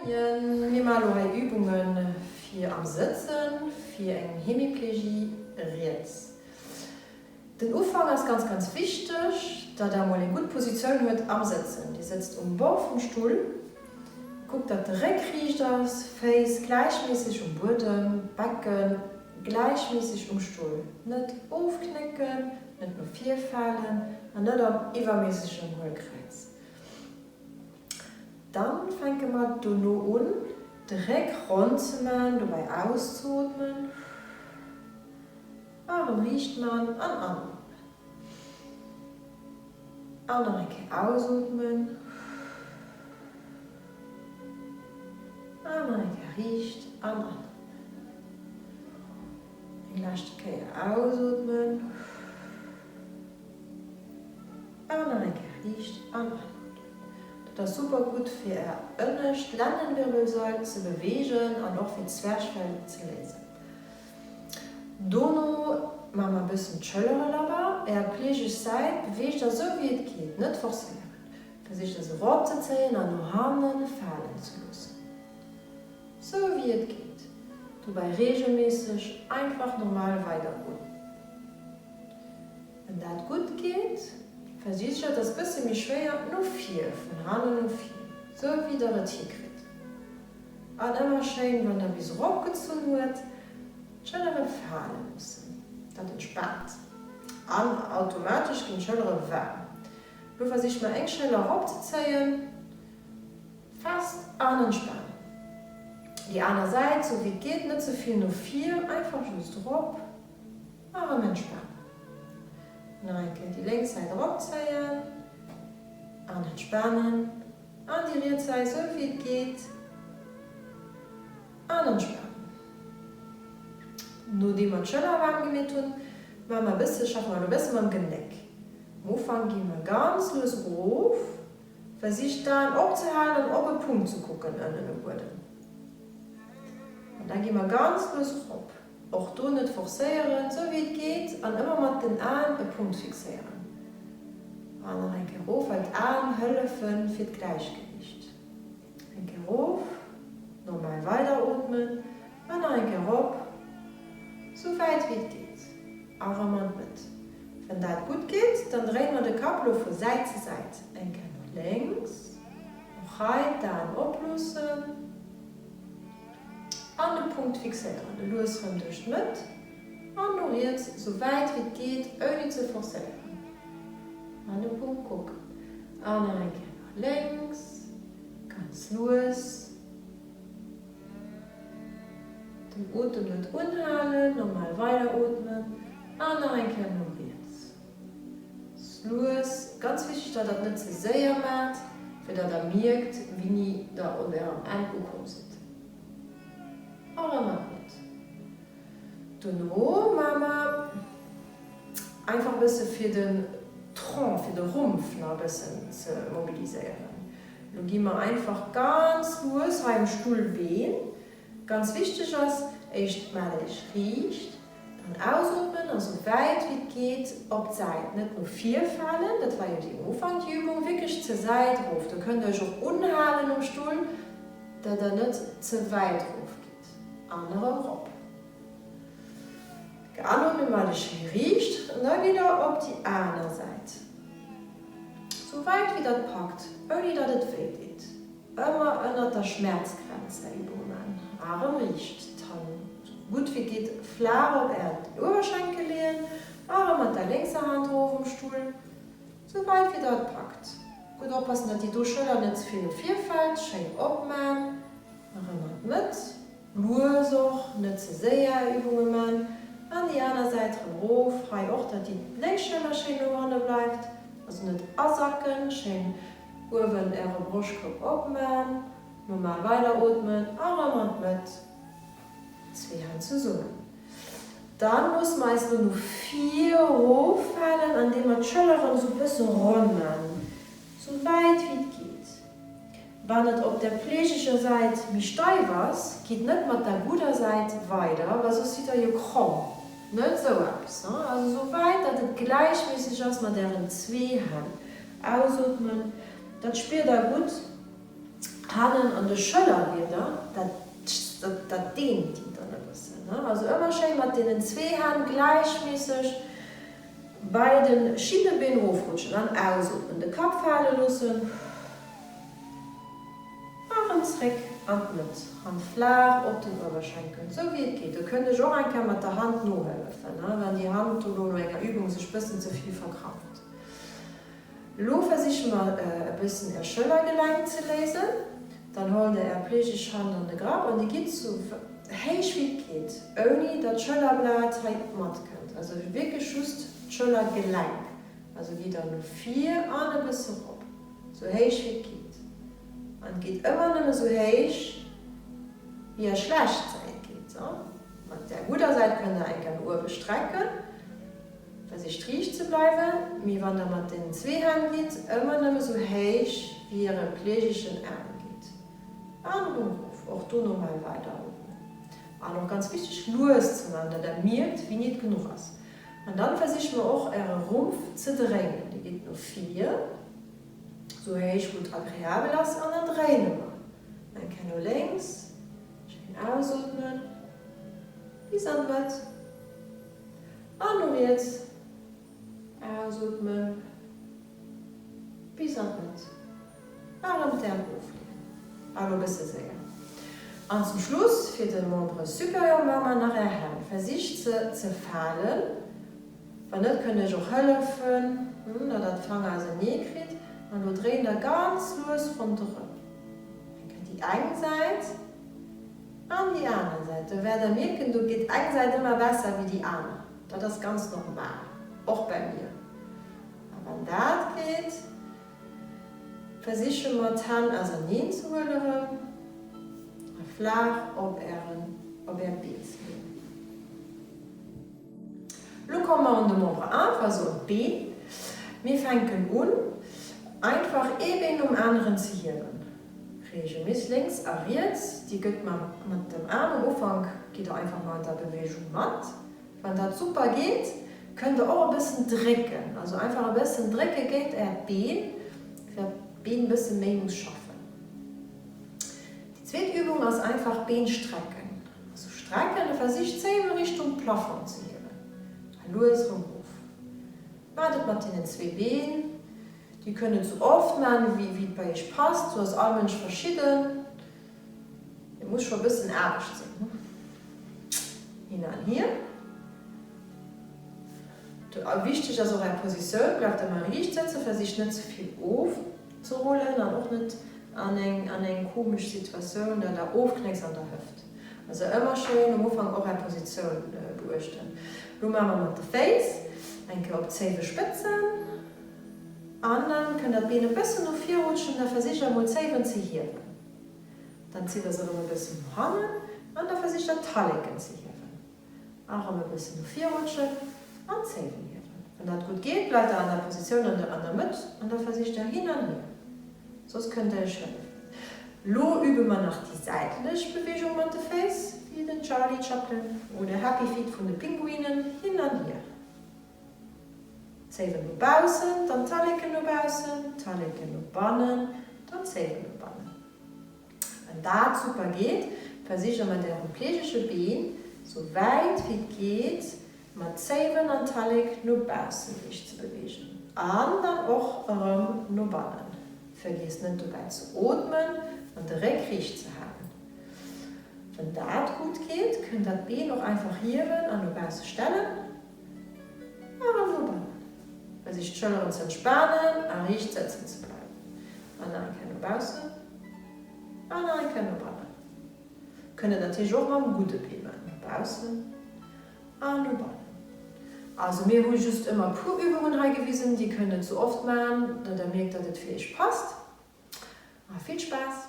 Moien, mir maache lo hei Übunge fir am Sëtzen, fir eng Hemiplegie riets. Den Ufank ass ganz ganz wichteg, datt der mol eng gutt Positioun huet am Sëtzen. Dir sëtzt um Bord vum Stull, kuckt datt de Réck riicht ass, Féiss gläichméisseg um Buedem, Becken gläichméisseg um Stull. Net ofknécken, net no vir falen an net am iwwerméissegen Huelkräiz. Dann fänke mer dono un de Réck ronn ze man, dobäi auszeootmen. A rëm riicht man an anootmen. An nach eng Kéier ausootmen. An nach eng Kéier riicht an anootmen. Eng leschte Kéier ausootmen. An nach eng Kéier riicht an anootmen. Dat ass super gutt fir är ënnescht Lendenwirbelsail ze beweegen an och fir d'Zwerchfell ze léisen. Dono maa mer bëssen d'Schëllere labber. Är pleegeg Säit beweegt der sou wéi et geet, net forcéieren. Versicht der se rop ze zéien an no hannen falen ze loossen. Sou wéi et geet. Dobäi regelméisseg einfach normal weider goen. Wann dat gutt geet, versicht der et ass bësse méi schwéier no vir, vun hannen no vir, sou wéi der et hikritt. An ëmmer schéin, wann der bis erop gezunn huet, d'Schëllere fale loossen. Dat entspaant an automatesch ginn d'Schëllere waarm. Lo versicht mer eng Schëller erop ze zéien, fest an entspanen. Déi aner Säit, sou wéi et geet, net ze vill no vir, einfach just erop a rëm entspanen. Nach eng Kéier déi lénks Säit erop zéien an entspanen. An déi riets Säit sou wéi et geet an entspanen. Nodeem mer d'Schëller waarm gemeet hunn, maache mer e bësse, schaffe mer elo e bësse mam Genéck. Am Ufank gi mer ganz lues erof, versicht d'Aen opzehalen an op e Punkt ze kucken ënnen um Buedem. An da gi mer ganz lues erop. Och do net forcéieren, sou wéi et geet an ëmmer mat den Aen e Punkt fixéieren. An nach eng Kéier erof, well d'Aen hëllefe fir d'Gläichgewiicht. Eng Kéier erof, normal weider ootmen an nach eng Kéier erop, sou wäit wéi et geet a rëm an d'Mëtt. Wann dat gutt geet, dann dréine mer de Kapp lo vu Säit ze Säit. Eng Kéier no lénks, och hei d'Aen oploossen. An de Punkt fixéieren. Lues rëm duerch d'Mëtt an no riets, sou wäit wéi et geet, ouni ze forcéieren. An de Punkt kucken. An nach eng Kéier no lénks, ganz lues. Den Otem net unhalen, normal weider ootmen. An nach eng Kéier no riets. Lues, ganz wichteg datt der et net ze séier maacht, fir datt der mierkt wini der un ärem Enn ukomm sidd. A rëm an d'Mëtt. Dono maache mer einfach e bësse fir den Tronc, fir de Rumpf nach e bëssen ze mobiliséieren. Lo gi mer einfach ganz lues hei um Stull Been. Ganz wichteg ass, éischt maacht iech riicht, Dann ausootmen a sou wäit wéi et geet op d'Säit, net no vir falen, dat war jo déi um Ufank déi Übung, wierklech zur Säit erof. Do kënnt der iech och unhalen um Stull, dat der net ze wäit erof gitt. An erëm erop. Geanootmet, maacht iech schéi riicht an da gitt der op déi aner Säit, sou wäit wéi der et packt, ouni datt et wéi deet. Ëmmer ënnert der Schmerzgrenz är Übung man. Arem riicht, d'Hand sou gutt wéi geet flaach op är Uewerschenkel leeën, Arem mat der lénkser Hand erof um Stull, sou wäit wéi der et packt. Gutt oppassen dat déi do Schëller net ze vill no vir fält, schéin opman, erëm an d'Mëtt, lues och, net ze séier är Übunge man, an déi aner Säit erëm erof, hei och dat déi lénks Schëller schéin no hanne bleift, also net asacken, schéin Uewen äre Broschtkorb opman, normal weider ootmen a rëm an d'Mëtt, zwee Hänn zesummen. Dann loosse mer eis lo no vir eroffalen andeem mer d'Schëlleren esou bësse ronn man, sou wäit wéi et geet. Wann et op der pleegeger Säit méi steif ass, gitt net mat der gudder Säit weider, well soss sidd der jo kromm. Net esou eppes, ne? Also sou wäit dat et gläichméisseg ass mat ären zwee Hänn. Ausootmen, dat spiert der gutt. Hannen an de Schëllerblieder, dat, dat deent déi dann e bëssen. Also ëmmer schéin mat deenen zwee Hänn gläichméisseg bei de Schinnebeen rofrutschen an ausootmen. De Kapp fale loossen a rëm zréck an d'Mëtt. Hand flaach op den Uewerschenkel, sou wéi et geet. Do kënnt ech och eng Kéier mat der Hand nohëllefen, wann déi Hand do lo no enger Übung sech bëssen ze vill verkrampft. Lo versiche mer e bëssen är Schëllergelenk ze léisen. Dann holt der är plegeg Hand an de Grapp an dir gitt sou héich wéi et geet, ouni datt d'Schëllerblat hei matkënnt. Also wierklech just d'Schëllergelenk. Also gitt der no vir an e bësse rop, sou héich wéi et geet. An et geet ëmmer nëmme sou héich wéi är schlecht Säit geet. Mat där gudder Säit kënnt der eng Kéier no uewe strecken. Versicht riicht ze bleiwen, mee wann der mat den zwee Hänn gitt, ëmmer nëmme sou héich wéi äre plegegen Aarm geet. An erëm erof. Och do normal weider ootmen. An och ganz wichteg, lues ze man, dat der mierkt wéini et genuch ass. An dann versicht mer och äre Rumpf ze dréinen. Dir gitt no vir, sou héich wou et agreabel ass, an dann dréine mer eng Kéier no lénks, schéin ausootmen, bis an d'Mëtt. An no riets ausootmen bis an d'Mëtt. A rëm d'Äerm ofleeën. A lo bësse séier. An zum Schluss fir de Membre supérieur maache mer nach Är Hänn. Versicht se ze falen. Wann net kënnt Iech och hëllefen, datt Der d'Fanger ausenee kritt. An lo dréint Der ganz lues ronderëm. Eng Kéier déi eng Säit. An déi aner Säit, do wäert der mierken, do geet eng Säit ëmmer besser wéi déi aner. Dat ass ganz normal, och bei mir. A wann dat geet, versiche mer d'Hänn auserneen ze huelen erëm a flaach op ären, op äert Been ze leeën. Lo komme mer un de Membre 1, also un d'Been. Mir fänken un, einfach ee Been nom aneren ze hiewen. Reegelméisseg lénks a riets. Dir gëtt mat dem Aarm am Ufank gitt der einfach mat der Beweegung mat. Wann dat super geet, kënnt der och e bëssen drécken, also einfach e bëssen drécke géint äert Been, fir dat d'Been e bësse méi muss schaffen. Déi zweet Übung ass einfach d'Been strecken. Also strecken a versicht d'Zéiwe Richtung Plafong ze hiewen a lues erëm erof. Maacht et mat deenen zwee Been. Dir kënnt et sou oft man wéi et bei iech passt, sou ass all Mënsch verschidden. Et muss scho bëssen Aarbecht sinn, hin an hier. Wichteg ass och är Positioun, bleift ëmmer riicht sëtzen, versicht net ze vill ofzerullen an och net an eng an eng komesch Situatioun, dat der ofknécks an der Hëft. Also ëmmer schéin um Ufank och är Positioun beuechten. Lo maache mer mat de Féiss eng Kéier op d'Zéiwespëtzen. An dann kënnt der d'Been e bëssen no vir rutschen, da versicht der emol d'Zéiwen ze hiewen. Dann zitt der se erëm e bëssen no hannen an da versicht der d'Talleken ze hiewen. A erëm e bëssen no vir rutschen an d'Zéiwen hiewen. Wann dat gutt geet, bleift der an der Positioun an der an der Mëtt an da versicht der hin an hier. Soss kënnt der iech hëllefen. Lo übe mer nach déi säitlech Beweegung mat de Féiss, wéi den Charlie Chaplin oder Happy Feet vun de Pinguinen, hin an hier. Zéiwen no baussen, dann d'Talleken no baussen, d'Talleken no bannen, dann d'Zéiwen no bannen. Wann dat super geet, versicht der mat ärem plegege Been sou wäit wéi et geet mat Zéiwen an Tallek no baussen iech ze beweegen an dann och erëm no bannen. Vergiesst net dobäi ze ootmen an de Réck riicht ze halen. Wann dat gutt geet, kënnt der d'Been och einfach hiewen an no bausse stellen. Erëm no bannen. Versicht d'Schëlleren ze entspanen a riicht sëtzen ze bleiwen. An nach eng Kéier no baussen an nach eng Kéier no bannen. Kënnt et natierlech och mam gudde Bee maachen, no baussen an no bannen. Also mir hu just ëmmer puer Übungen hei gewisen, Dir kënnt et sou oft maachen, datt der mierkt, datt et fir iech passt. A vill Spaass!